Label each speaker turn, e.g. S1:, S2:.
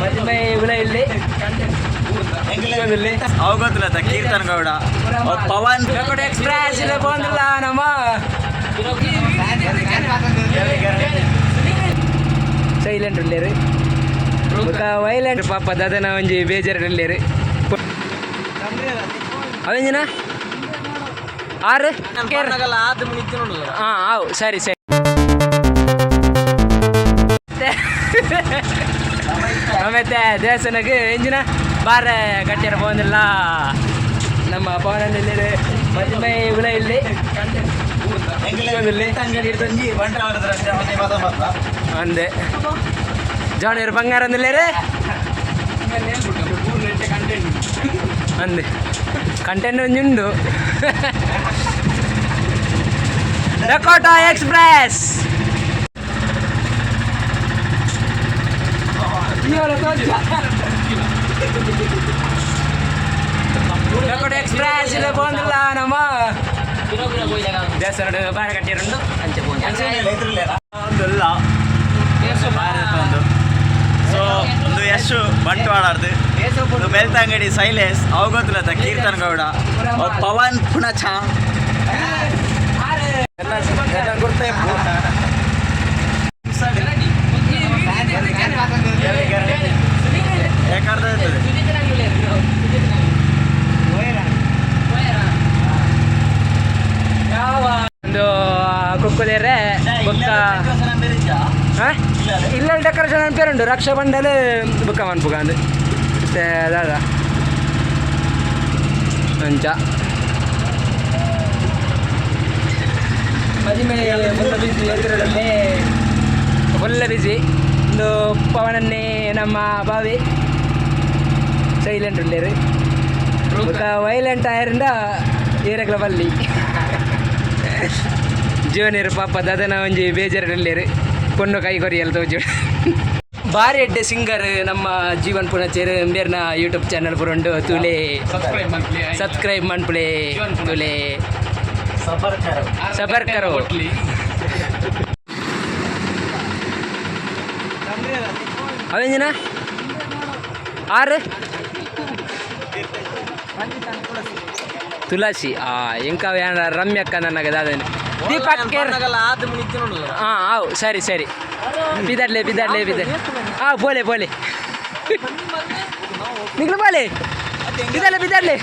S1: ಮದಿಮೆ ಉಲ ಇಲ್ಲಿ.
S2: ಅವು ಗೊತ್ತಿಲ್ಲ. ಕೀರ್ತನ್ ಗೌಡ, ಪವನ್.
S1: ಡಕೋಟಾ ಎಕ್ಸ್ಪ್ರೆಸ್ ಇಲ್ಲ ಬಂದಿಲ್ಲ ನಮ್ಮ. ಸೈಲೆಂಟ್ ಉಳ್ಳೇರು ಬೊಕ ವೈಲೆಂಟ್ ಪಾಪ ದಾದನ ಒಂಜಿ ಬೇಜಾರು ಉಳ್ಳೇರು. ಅವೆಂಜಿನ ಆರು. ಹಾಂ ಆವು, ಸರಿ ಸರಿ. ಆಮೇಲೆ ದೇವಸ್ಥಾನಕ್ಕೆ ಎಂಜಿನ ಬಾರ ಕಟ್ಟಿರ ಪೋಂದಿಲ್ಲ. ನಮ್ಮ ಪವನಲ್ಲಿ ಮದಿಮೆ ಉಲ ಇಲ್ಲಿ. ಅಂದೆ ಜಾಣಿಯರು ಬಂಗಾರ ಅಂದಿಲ್ಲೇರೆ ಅಂದೆ ಕಂಟೆಂಟ್ ಒಂಜಿ ಉಂಡು. Dakota express. ಡಕೋಟಾ ಎಕ್ಸ್ಪ್ರೆಸ್ ಇಲ್ಲ ಬಂದಿಲ್ಲ ನಮ್ಮ. ದೇವಸ್ಥಾನ ಬಾರ ಕಟ್ಟಿರುಂಡು ಅಂಚೆ.
S2: ಒಂದುಲ್ಲ ಒಂದು. ಸೊ ಒಂದು ಯಶು ಬಂಟ್ವಾಳರ್ದು, ಒಂದು ಬೆಳ್ತಂಗಡಿ ಶೈಲೇಶ್, ಅವು ಗೊತ್ತಿಲ್ಲ. ಕೀರ್ತನ್ ಗೌಡ, ಪವನ್ ಪುಣಚ. ಇರ್ತದೆ.
S1: ಒಂದು ಕುಕ್ಕುದೇರೆ ಬೊಕ್ಕ. ಇಲ್ಲ, ಡೆಕೋರೇಷನ್ ಅನ್ಪೇರುಂಡು. ರಕ್ಷಾ ಬಂಡಲ್ ಬುಕ್ಕ ಮನ್ಪುಗ ಅಂದು. ಮತ್ತೆ ದಾದ ಅಂಚ ಮದಿಮೆ ಫುಲ್ ಬಿಸಿ ಎದುರಲ್ಲಿ, ಫುಲ್ ಬಿಸಿ. ಒಂದು ಪವನನ್ನೇ ನಮ್ಮ ಬಾವಿ ಸೈಲೆಂಟ್ ಉಳ್ಳೇರು. ಬೊಕ್ಕ ವೈಲೆಂಟ್ ಆಯರಿಂದ ಏರಗ್ಲ ಬಲ್ಲಿ ಜೀವನೀರು ಪಾಪ ದಾದನ ಒಂಜಿ ಬೇಜಾರು ಉಳ್ಳೇರು. ಪೊಣ್ಣು ಕೈ ಕೊರಿಯಲ್ ತೋಜು. ಬಾರಿ ಎಡ್ಡೆ ಸಿಂಗರ್ ನಮ್ಮ ಜೀವನ್ ಪುಣಚೇರು. ಬೇರ್ನ ಯೂಟ್ಯೂಬ್ ಚಾನಲ್ ಪುರಂಡು ತುಲೆ. ಸಬ್ಸ್ಕ್ರೈಬ್ ಮನ್ಪುಲೆ ತುಲೆ. ಸಬರ್ ಕರೋ. ಅವೆಂಜಿನ ಆರು ತುಳಸಿ. ಆ ಎಂಕ ರಮ್ಯಕ್ಕ ನನಗೆ ದಾದನೆ ದೀಪಕ್ ಕೇರ್. ಹಾಂ ಆವು, ಸರಿ ಸರಿ. ಬಿದರ್ಲೆ ಬಿದರ್ಲೆ ಬಿದರ್. ಹಾಂ, ಬೋಲೆ ಬೋಲೆ ನಿಗ್ಲು ಬೋಲೆ ಬಿದರ್ಲೆ ಬಿದರ್ಲೆ.